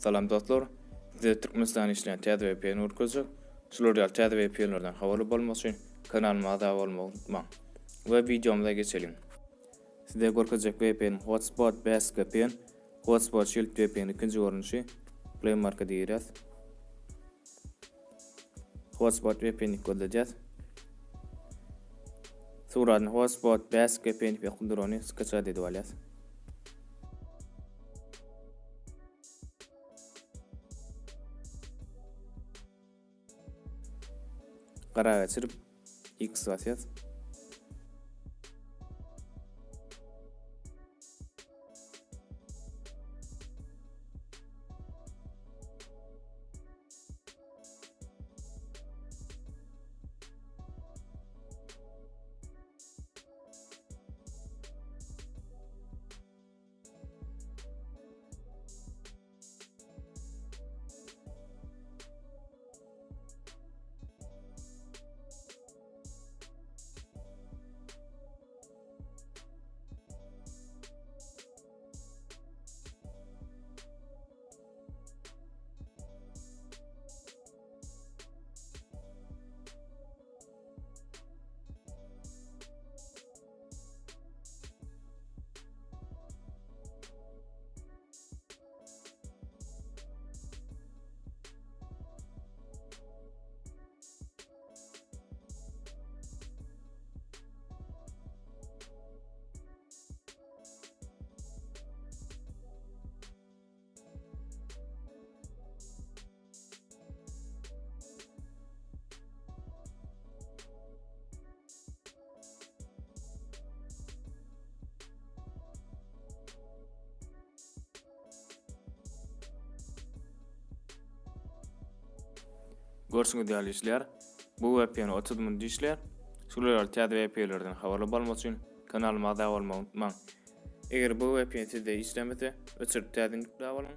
Salam dostlar! Size Türkmenistanda işleýän täze VPN görkezjek. Şular ýaly täze VPN-lerden habarly bolmak üçin kanalyma agza bolmagy unutmaň. We wideomyza geçeliň. Size görkezjek VPN Hotspot 5 VPN. Hotspot Shield VPN ikinji görnüşi. Play Market girýäs. Hotspot VPN gözledýäs. Suratyny Hotspot 5 VPN diýip ýazyp durany skaçat edip alýas. Gara geçirip X basýas. Görşüňiz ýaly işleýär. Bu VPN 30 minut işleýär. Şular ýaly täze VPN-lerden habarly bolmak üçin kanalyma agza bolmagy unutmaň. Eger bu VPN sizde işlemese, öçürip täzeden ýükläp alyň.